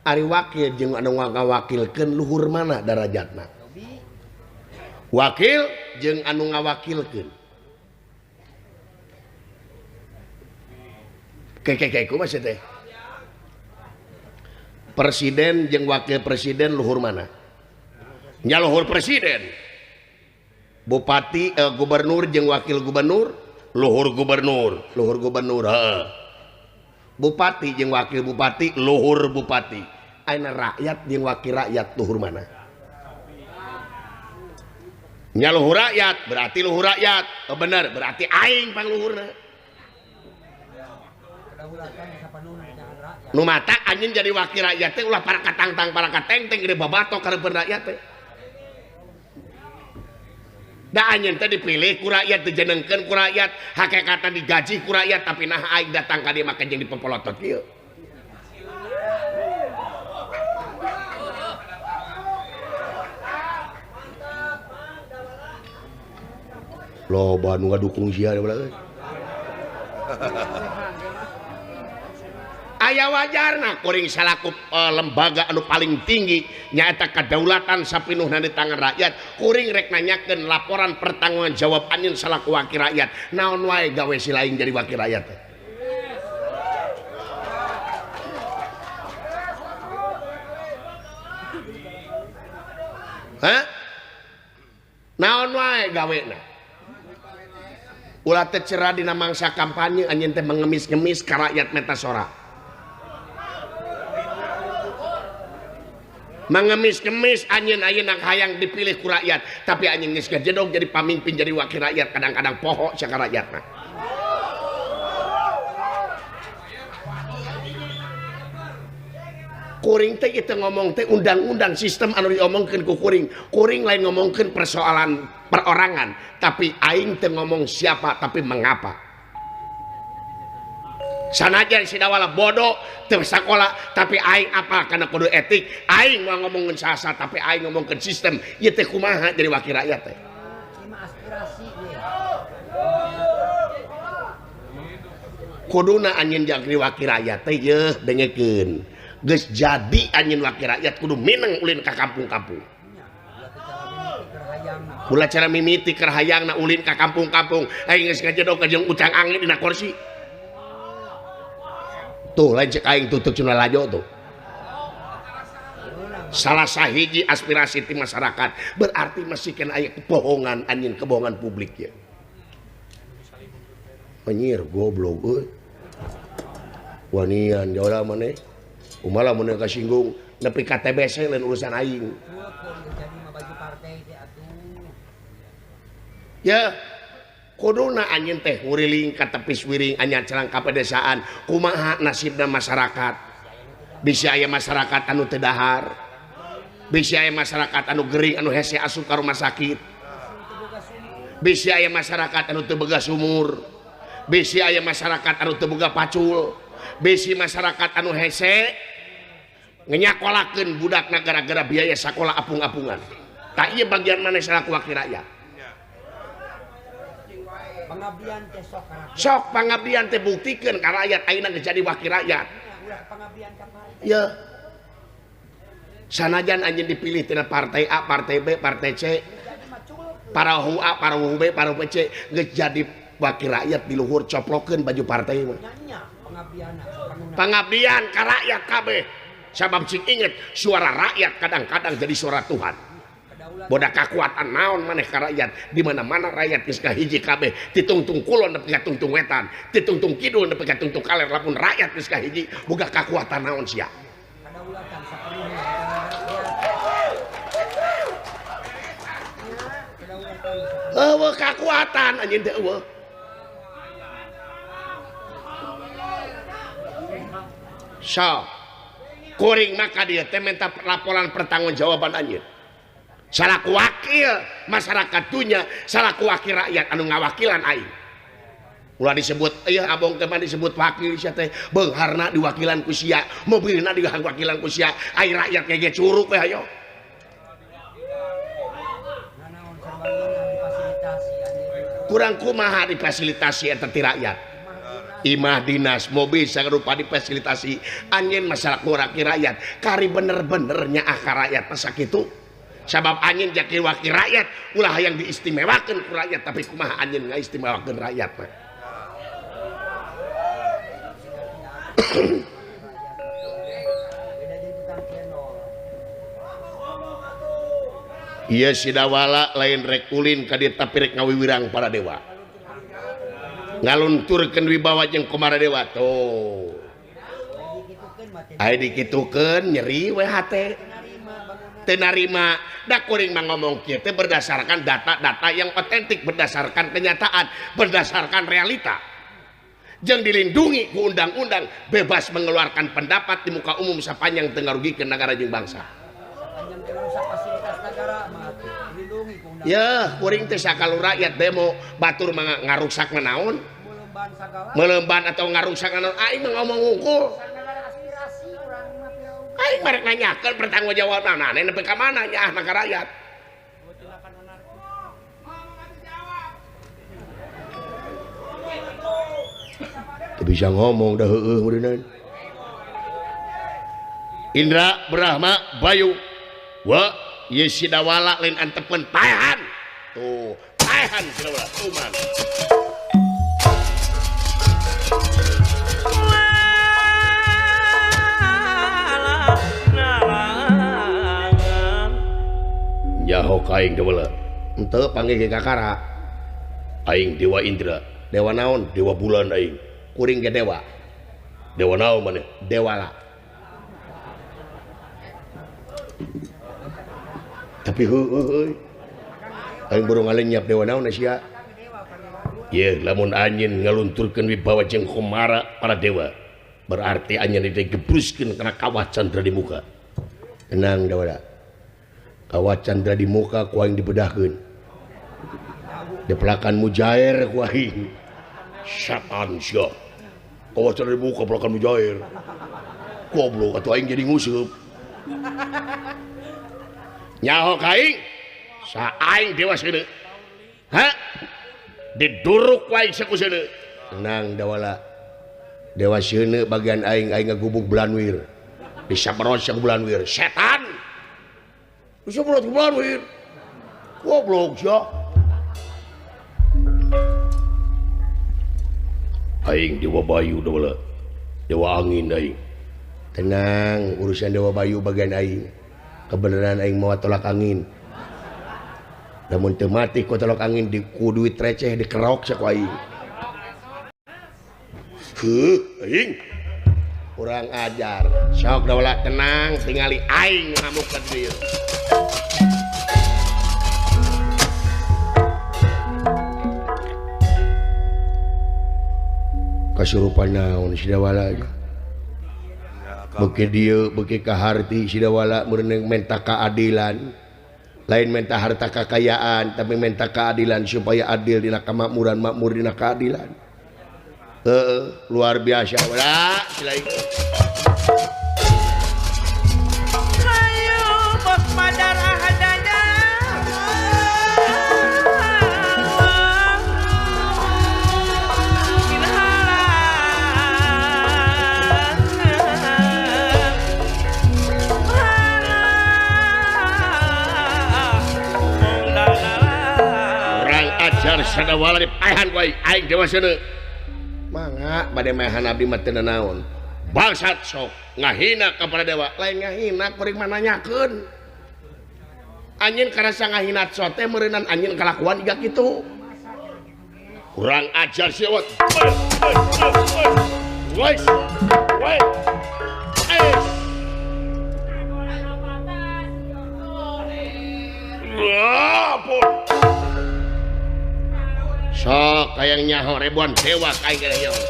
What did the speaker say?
Ari wakil jeung anu ngawakilkeun luhur mana darajatna? Wakil jeung anu ngawakilkeun. Keke kumaha sih teh? Presiden jeung wakil presiden luhur mana? Nya luhur presiden. Bupati gubernur jeung wakil gubernur luhur gubernur, luhur gubernur heeh. Bupati jeung wakil bupati luhur bupati. Ayeuna rakyat jeung wakil rakyat luhur mana? Nya luhur rakyat berarti luhur rakyat. Oh bener, berarti aing pangluhurna. Nu mata anjeun jadi wakil rakyat teh ulah para katangtang para katengteng gede babatok kareupeun rakyat teh. Da anjeun teh dipilih ku rakyat, dijenengkeun ku rakyat, hakikatna digaji ku rakyat, tapi nah aing datang ka dieu make jeung dipopolotot kieu. Loba nu ngadukung sia euy. Aya wajarna kuring salaku lembaga anu paling tinggi nyaeta kadaulatan sapinuhna di tangan rakyat, kuring rek nanyakeun laporan pertanggungan jawab anjeun salaku wakil rakyat. Naon wae gawe si lain jadi wakil rakyat teh? Hah? Naon wae gawena? Ulah teh cerah dina mangsa kampanye anjeun teh mengemis-ngemis ka rakyat meta sora. Mengemis-ngemis anjeun ayeuna hayang dipilih ku rakyat, tapi anjeun geus gajedog jadi pamimpin jadi wakil rakyat, kadang-kadang poho sia ka rakyatna. Kuring teh ieu ngomong teh undang-undang sistem anu diomongkeun ku kuring. Kuring lain ngomongkeun persoalan perorangan, tapi aing teh ngomong siapa tapi mengapa. Sanajan si Dawala bodoh teu sakola, tapi aing apa karena kudu etik. Aing mau ngomongkeun sasa tapi aing ngomongkeun sistem. Ieu teh kumaha jadi wakil rakyat teh? Kuduna anjeun jadi wakil rakyat teh yeuh dengekeun. Geus jadi anjeun wakil rakyat kudu mineng ulin ka kampung-kampung. Ulah cara mimiti keur hayangna ulin ka kampung-kampung. Aing geus ngajedog jeung ucang angin dina kursi. Tuh lain cek aing tutup cuna lajo tuh. Salah sahiji aspirasi ti masyarakat berarti masih kena aya kebohongan anjeun, kebohongan publik ya. Anjir goblok euy. Wanian jauh maneh. Kumaha mun kasinggung nepi ka TBC lain urusan aing. Ya kuduna anjeun teh nguriling ka tepis wiring anjeun celang ka pedesaan kumaha nasibna masyarakat. Bisi aya masyarakat anu teu dahar, bisi aya masyarakat anu gering anu hese asup ka rumah sakit, bisi aya masyarakat anu teu boga sumur, bisi aya masyarakat anu teu boga pacul, bisi masyarakat anu hese ngenyakolakeun budakna gara-gara biaya sakola apung-apungan. Tah ieu bagian maneh salaku wakil rakyat. Pengabdian teh sok ka rakyat. Sok pengabdian teh buktikeun ka rakyat ayeuna geus jadi wakil rakyat. Ya. Sanajan anjeun dipilih tina partai A, partai B, partai C, parahu A, parahu B, parahu C, geus jadi wakil rakyat di luhur coplokeun baju partai mah. Pengabdian ka rakyat kabeh. Sabab cing inget suara rakyat kadang-kadang jadi suara Tuhan. Boda kakuatan naon maneh ka rakyat, di mana-mana rakyat geus kahiji kabeh, titungtung kulon nepi ka tungtung wetan, titungtung kidul nepi ka tungtung kaler, lamun rakyat geus kahiji boga kakuatan naon sia. Eueuh kakuatan anjeun teh eueuh. So, kuring maka dia teh minta laporan pertanggungjawaban anjeun. Salaku wakil masyarakat dunya, salaku wakil rakyat anu ngawakilan aing. Ulah disebut ieu abong teh mah disebut wakil sia teh, beungharna diwakilan ku sia, mobilna diwakilan ku sia, ai rakyat ge curug we hayo. Kurang kumaha difasilitasi eta ti rakyat. Imah dinas mobil sagarupa difasilitasi anjeun masalah wakil rakyat kari bener-bener nyaah ka rakyat masa kitu sabab anjeun jadi wakil rakyat ulah hayang diistimewakeun ku rakyat tapi kumaha anjeun ngaistimewakeun rakyat mah. Ieu Sidawala lain rek ulin ka dieu tapi rek ngawiwirang para dewa. Ngalunturkeun wibawa jeung kumara dewa tuh. Aya dikitukeun nyeri we hate. Teu narima. Da kuring mah ngomong kieu teh berdasarkan data-data yang otentik, berdasarkan kenyataan, berdasarkan realita. Jeung dilindungi ku undang-undang, bebas mengeluarkan pendapat di muka umum sapanjang teu ngarugikeun nagara jeung bangsa. Ya, kuring teh sakalu rakyat demo batur mah ngaruksak naon? Melemban atau ngaruksak naon? Aing mah ngomong hungkul. Aing mah rek nanyakeun pertanggungjawaban aneh nepi ka mana nyaahna ka rakyat. Teu bisa ngomong dah heueuh meureunnan. Indra Brahma Bayu wa ieu Sidawala lain antepeun paehan. Tuh, paehan Sidawala tuman. Nyaho ka aing Dewala. Henteu panggih ge kakara. Aing Dewa Indra. Dewa naon? Dewa bulan aing. Kuring ge dewa. Dewa naon maneh? Dewala. Tapi heueuh euy. Aing baru ngalenyap dewa naon sia. Ye, lamun anjeun ngalunturkeun wibawa jeung kumara para dewa, berarti anjeun digebruskeun kana kawah candra di muka. Tenang Dewala. Kawah candra di muka ku aing dibedahkeun. Dipelakan mujair ku aing. Setan sia. Kawah candra di muka pelakan mujair. Goblok atuh aing jadi nguseup. Nyaho ka aing sa aing dewa seuneu. Ha? Diduruk wae saku seuneu. Tenang Dewala. Dewa seuneu bagian aing aing ngagubug Belanwir. Disaperot saku Belanwir. Setan. Disaperot ku Belanwir. Goblok sia. Aing Dewa Bayu Dewala. Dewa angin aing. Tenang, urusan Dewa Bayu bagian aing. Kebenaran aing mawa tolak angin. Lamun teu mati ku tolak angin di ku duit receh dikerok saku aing. Heuh, aing. Kurang ajar. Sok Dewala tenang, tingali aing ngamuk ka dieu. Kasurupan naon si Dewala? Beuki dieu beuki kaharti si Dewala meureun menta keadilan. Lain menta harta kekayaan tapi menta keadilan supaya adil dina kemakmuran, makmur dina keadilan. Heeh, luar biasa wala selain. Ayo bos madarah dada. Ajar Sadawala dipaehan ku aing, aing dewa seuneu. Mangga bade maehan abdi mah teu nanaon. Bangsat sok ngahina ka para dewa, lain ngahina kuring mah nanyakeun. Anjeun karasa ngahina sok teh meureunan anjeun kalakuan jiga kitu. Kurang ajar sia wat. Woi. Woi. Sok hayang nyaho ribuan dewa kaing gede nyaho.